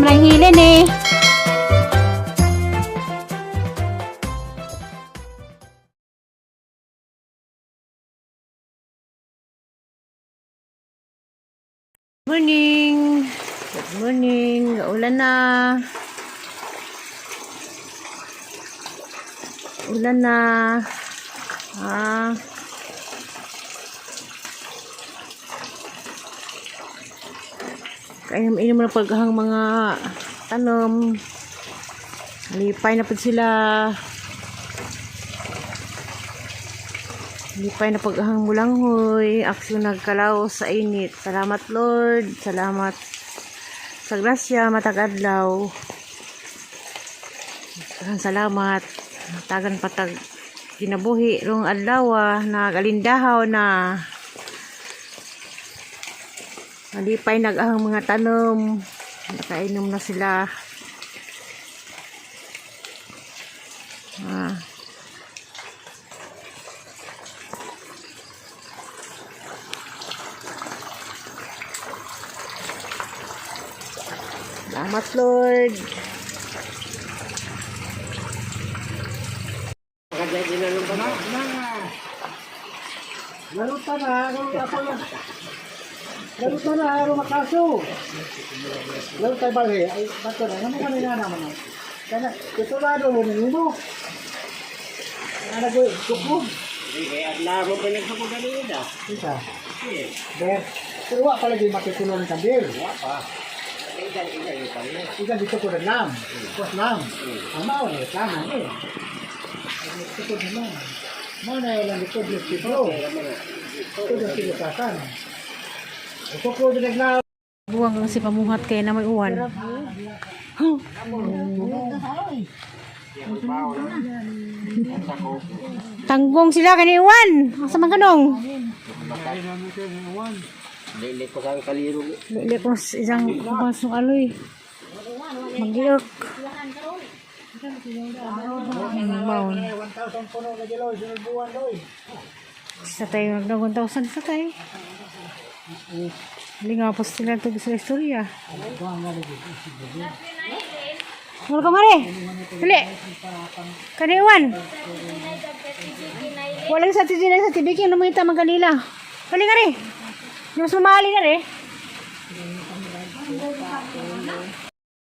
Lang hilin eh. Morning! Good morning! Ulan na! Ulan na! Ah. Kaya inom na paghang mga tanom. Lipay na po sila. Lipay na paghang mulanghoy. Aksyon nagkalaw sa init. Salamat, Lord. Salamat sa grasya matag adlaw. Daghang salamat. Tagan patag kinabuhi rong adlaw ah, nagalindahaw na. Malipay nag-ahang mga tanom. Nakainom na sila. Ah. Salamat, Lord. Laro ta na, laro ako lang. Laro ta na, laro makaso. Laro tayo balhe, ay bato na, naman kanina naman. Kana, ito na do mo nimo. Ana ko, tukog. Laro pa nagsa ko kanina. Isa. Ber, pero wa pala di makikulong ng kabir. Wa pa. Ikan ikan ikan. Ikan dito ko na lang. Kos lang. Ang mao na reklaman eh. Ay, Ito na lang. Mao na ilang dito dito. Ito na sila. Ito ko na lang. Buwang lang si pamuhat kaya na may uwan. Huh. Tanggong sila kani uwan. Asa man kanong? Dili ko kang kaliro. Dili ko isang basong aloy. Magiok. Maon. 1,000 puno na giloy, sunod buwan loy. Sa tayo nagdag 1,000 sa tayo. Hindi nga po sila ito sa istorya. Wala ka mare. Dali. Kaniwan. Walang sa titi sa TV kaya namita man kanila. Dali ka re. Di mas mamahali ka re.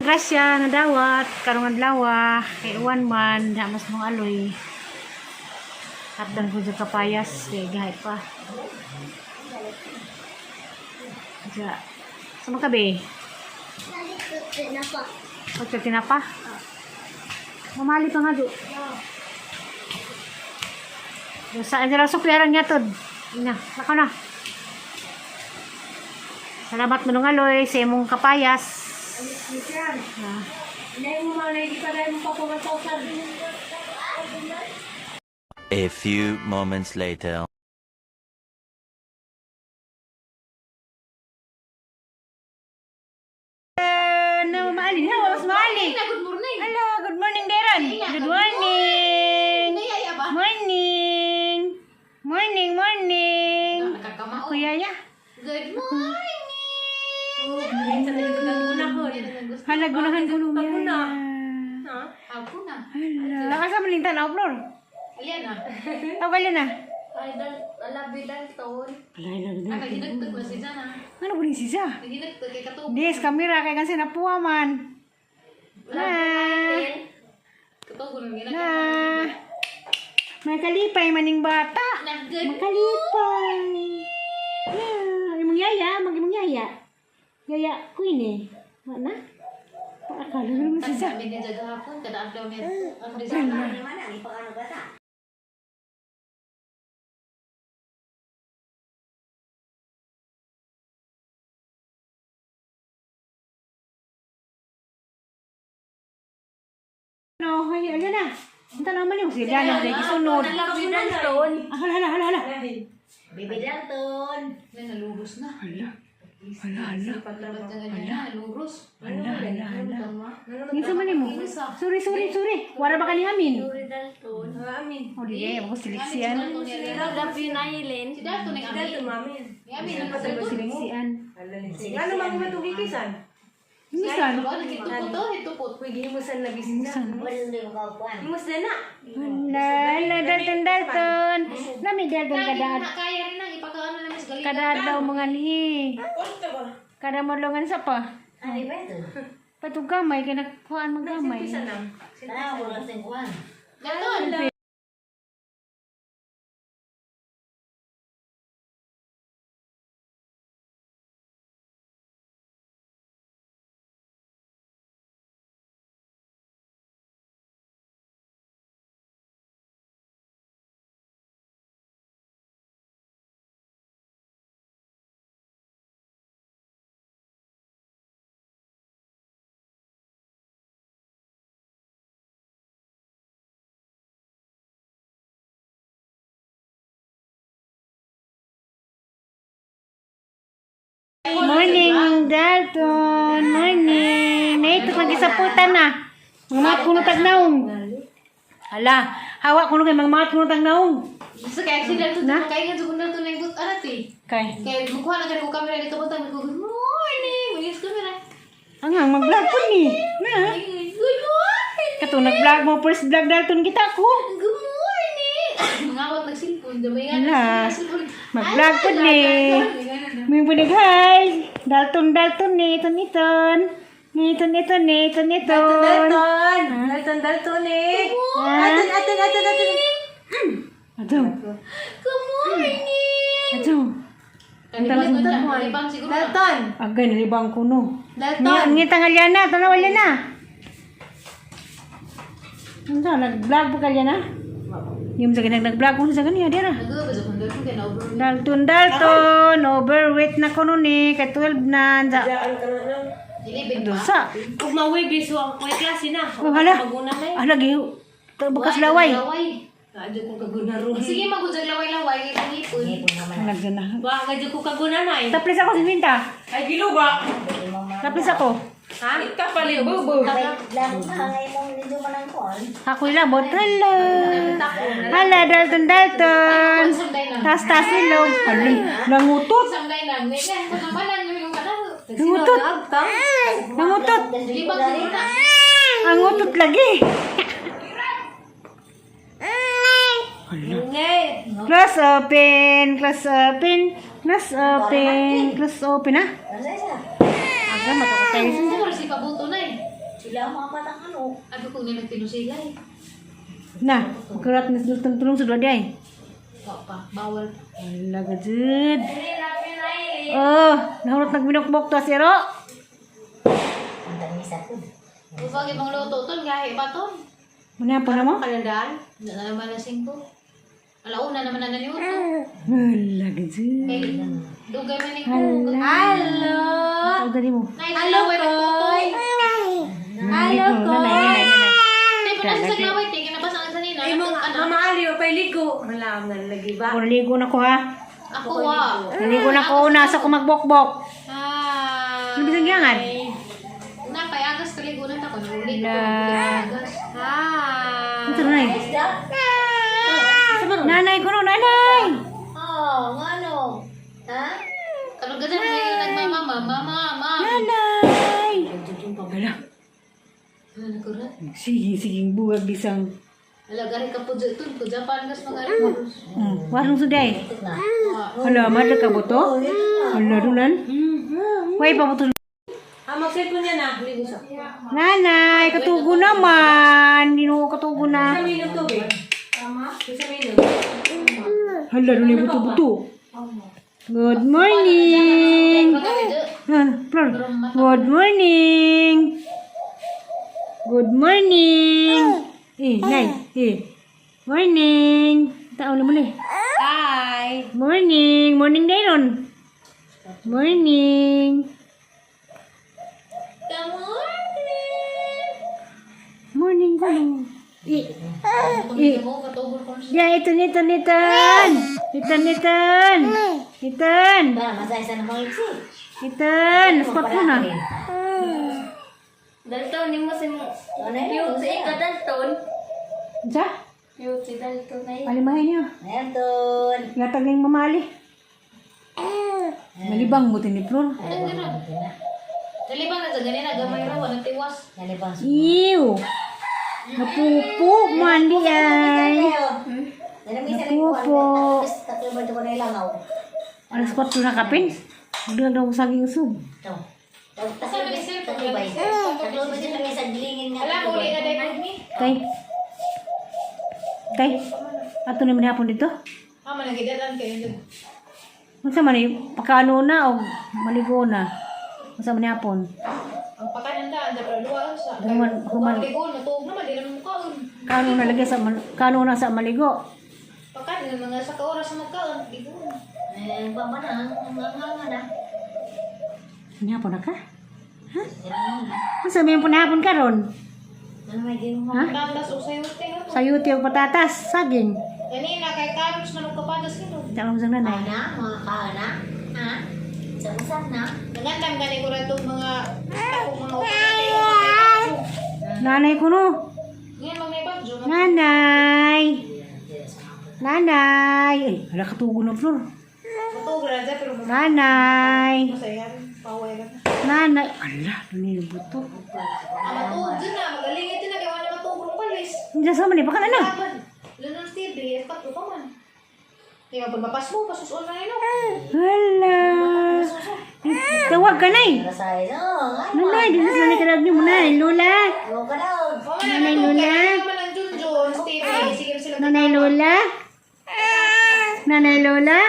Grasya nga dawat karong adlaw kay uwan man da mas mga aloy. Hatdan ko sa kapayas kay gahay pa. Diya. Sa mga kabe? Pagka tinapa? Mamali pa nga do. Sa Angela Sukliaran nga to. Ina, nako na. Salamat manong aloy sa imong kapayas. Ah. A few moments later. Ano, maali ha, mas maali. Good morning. Hello, good morning, Deron. Good morning. Morning. Morning, morning. Nakakamao. Ako yaya. Good morning. Hala, gunahan ko nung yaya. Ako na. Hala, asa man lintan tanaw, Flor? Alyan na. Tawag na. Ay, dal, alabi dalton. Hala, hala, Ah, kaginagtag na si Jana. Ano ba rin siya? Kaginagtag kay katubig. Des, kamera kay kasi napuha man. Na. Katubig na ginagtag. Na. May kalipay maning bata. Na, good Makalipay. Yeah, imong yaya, mag imong yaya. Yaya queen eh. Wa na? Akala naman siya. Sabi niya dyan hapon, kada adlaw niya. Ang Rizal. No, ay, ala na. Ang tanaman yung sila na dahil gisunod. Alabi dalton. Ah, hala, hala, hala, hala. Baby dalton. May naluros na. Hala. Hala, hala. Paglabat niya ganyan na, naluros. Hala, hala, hala. Kinsa man nimo? Sorry, sorry, sorry. Wala ba kani amin? Dalton. Amin. Oh, di ay, ako seleksiyan. Si Dalton ang amin. Dalton amin. Amin ang Dalton. Seleksiyan. Ano man matugikisan? Himusan. Ba, nagitupot to, hitupot. Uy, gihimusan lagi sila. Himus na na. Hala, hala, Dalton, Dalton. Nami, Dalton, kada, Na kaya rin nang ipakaano naman sa galing. kada adlaw mga lihi. Kada madlongan sa pa. Ano ba ito? Patug gamay, kaya nagkuhaan maggamay. Dalton. Morning, Dalton. Morning. Naito pag-isaputan na. Mga mga kuno tag naong. Hala, hawa kuno kay mga mga kuno tag naong. Sa kaya si Dalton, Na? kaya nga sa Dalton na yung arat eh. Kay, Kaya mukuha na ka ko camera dito ko tayo good morning. Mayus camera. ang ang mag-vlog po ni. Na. Good morning. Kato nag-vlog mo first vlog Dalton kita ko. Good morning. Mga awat nagsilpon, damay nga Ala. nagsilpon. Mag-vlog po ni. May bunig hi. Dalton Dalton ni iton iton. Ni iton iton ni iton iton. Dalton! Dalton, Dalton eh! Ha? Aton, aton, aton, aton! Ato. Good morning. Ato. Dalton, siguro. Dalton! Agay nalibang ko no. Dalton! Ngita nga liana, tanaw liana. Ano, nag-vlog po ka liana? Yung sa ganang nag-vlog ko sa ganyan, dira. Nag-uubos ako Dalton kaya na-over. Dalton, Dalton, overweight na ko nun eh, kay 12 na. Sa, Ilibig pa. sa. Ug mawibi, so ang may klase na. Oh, hala. Maguna na eh. Hala, giyo. Bukas laway. Laway. Adyo kong kaguna ron. Sige, magudjag laway-laway. Ipon. Nagdana. Wa, adyo ko kaguna na eh. Taplis ako si Vinta. Ay, giluba! Taplis ako. Ha? Ika pala bubo. Ako lang, bot. Hala. Hala, Dalton, Dalton. Samday na. Tas, tas, ilog. Hala, nangutot. Samday na. Ngayon, kung naman lang yung mga Nangutot. Nangutot. Libang siguro na. Ang utot lagi. Ngay! Close open, close open, close open, close open ah. Aga, matakot tayo. Siguro si Pabuto na eh. Sila ang mga batang ano. Abi ko nga nagtinusila eh. Na, kurat na sultan tulong sa dua ay. Wa pa, bawal. Ala gajud. Oh, nahurot nagbinukbok to siro. Upag ibang luto tol, gahi pa tol. Muna po na mo? Kalandaan? Hindi na naman alas 5. Alauna naman na naniuto. Ala gajud. Kay dugay man ning Hello! Tawag dali mo. Hello, koy. Hello, koy. Tay pa na sa laway, tingin na ba sa sanina? Ay, mga Mama Ali, pay ligo. Wala na lagi ba? Ako naligo na ko ha. Ako wa. Naligo na ko una sa ko magbokbok. Hi! Ano bisang giyangan? Una kay agas kaligo na ta ko nuli ko. Ala. Agas. Hi! Ito na eh. Nanay ko no, nanay. Oh, ngano? Ha? Karon gadan may nagmamama, mama, mama. Nanay. Ala. Ano kurat? Sige, sige, buwag bisang. Ala gari ka po dyan, ko Japan gas mga alas. Warong suday. Hala, madla ka buto? Hala, dulan. Way pa buto. Ah, mag-cellphone niya na. Ligo sa. Nanay, katugo naman. Hindi mo katugo na. Sa minum tubig. Tama? Sa minum. Hala, dulay buto-buto. Good morning. Ah, Flor. Good morning. Good morning. Eh, nay. Eh. Morning. Tao na muli. Hi! Morning. Morning Dayron. Morning. Good morning. Morning ko. Eh. Eh. Mo katugol ko. Ya, ito nito nitan. Itan nitan. Itan. Itan. Spot mo na. Dalton, ni mo si mo. Cute si ka, Dalton. Sa? Cute si Dalton ay. Palimahin niyo. Yatag yung mamali. Malibang mo ni Flor. Nalibang na sa ganina, gamay ra, walang tiwas. Ew! Napupo man di ay. Napupo. Alas 4 na kapin. Doon daw saging sub. Alam mo, uli na dahil ni. Kay. Kay. Ato na man hapon dito. Mama, nagidatan kayo dun. Unsa man eh, pakaano na o maligo na. Unsa man hapon? Ang pakanan da, ang dapat luwa sa. Human. Ligo, natuog naman, di naman mukhaon. Kano na lagi sa kano na sa maligo. Pakanan, mga sa kaoras na magkaon, ligo. Eh, baba na, ang na. Hapon na ka? Ha? Unsa man po hapon karon? Ano may ginawa? Ha? Patatas o sayote. Ano? Sayuti og patatas, saging. Ganina, kay Carlos na nagkapatas nito. Tawag sa nanay. Ana, mga kaana. Ha? Sa usan na. Nagandam gani ko rin itong mga ako mga upat. Nanay ko no. Ngayon, mga ibang Nanay. Nanay. Ay, hala katugo na floor. Matuog na dyan, pero Nanay. masaya. Paway ka na. Nanay. Ala, nanibuto. Ah, matuog dyan na. Magaling ito na. Kaya wala matuog ng palis. Hindi sa man, baka na na. Laban. Lunon TV, F4 pa man. Di ba, pagpapas mo, pasusun na yun. Hala. Tawag ka nay. Sa ino. Nanay, di na sa nanay karag niyo mo nay. Lola. Huwag ka daw. Nanay Lola. Naman ang Junjun, Stevie, sige sila. Nanay Lola. Nanay Lola.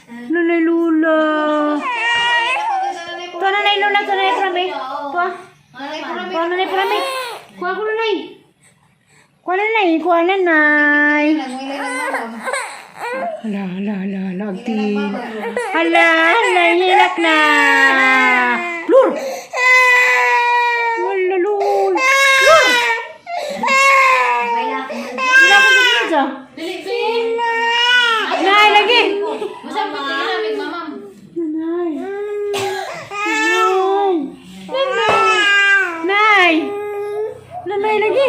Nanay Lola. To nanay Lola, to nanay Prame. To. Kuha nanay Prame. Kuha ko nanay. Kuha nanay, kuha nanay. Hala, hala, hala, hala, agti. Hala, hala, hilak na. Lur! Wala, lur. Lur! Wala ko sa dito. Dili, be. Nay, lagi. Masama pa tingin namin, mamam. Nanay. Nanay. Nanay. Nay. Nanay lagi.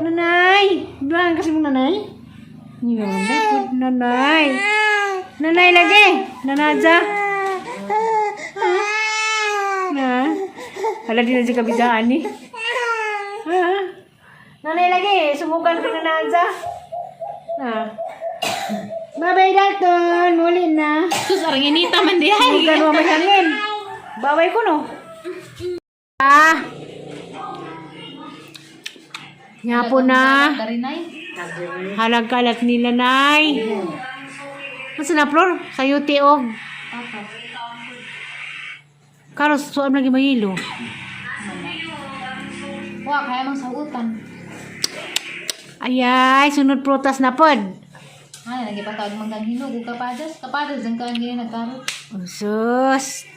Nanay. Bang kasi mong nanay. Yung dapat nanay. Nanay lagi. Nanaja. Na. Hala di na siya kabisaan ni. Ha? Nanay lagi, sumukan ko na nanaja. Na. Bye-bye, Dalton. Muli na. Sus, arang inita man di ay. Subukan mo may hangin. Baway ko, no? Ah. Nga po na. Halag kalat nila, nay. Masa na, Flor? Sayo, tiog. Karos, suam lagi mahilo. Wa, kaya mang sautan. Ayay, sunod prutas na pod. Ay, nagipatawag manggang hinog ug kapadas. Kapadas ang kaan ganyan nagkarot. Oh, sus.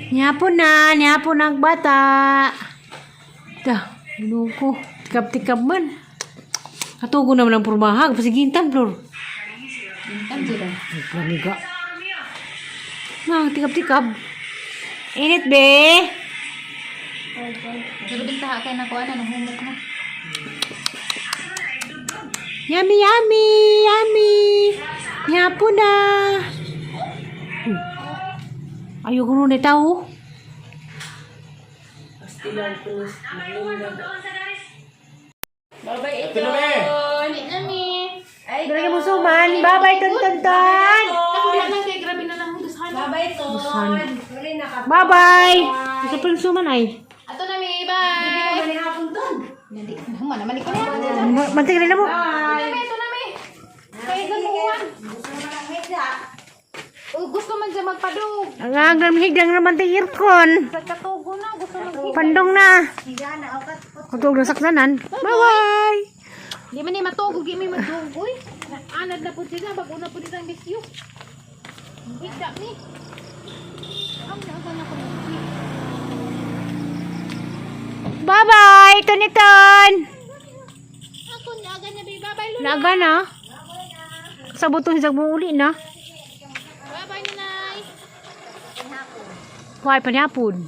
Niyapo na, niyapo na ang bata. Da, ginoo ko. Tikab-tikab man. Katugo naman ang purmahag. Pasigintan, Flor. Intan jud. Ay, plamiga. Na, tikab-tikab. Init, be. Pero bintaha kay nako ana nahumok na. Yummy, yummy, yummy. Niyapo na. Ayoko nun eh, tao. Ito na be! Dili na mi. Dali mo suman. Bye-bye, ton-ton-ton. Ako na kay grabe na lang gusahan. Bye, Ton. Bye-bye. Isa pa yung suman ay. Ato na mi, bye. Mali hapon, Ton. Nandi, human naman ko na. Mantik na mo. Ato na mi, ato na mi. Kay gamuan. Gusto naman ang higda. O gusto man siya magpadug. Ang ang higdang naman tayo aircon. Sa katugo na gusto mag Pandong na. Higa na, okat. Kutog na saksanan. Bye-bye. Di man ni matugo, gi mi magdugoy. Anad na pud sila bago na pud ang bisyo. Higda mi. Ang naga na ko. Bye-bye, Toniton. Ako naga na bi. Bye bye Lula. Naga na. Sa butong sa uli na. Bye bye nanay. Kuhay pa niya pud.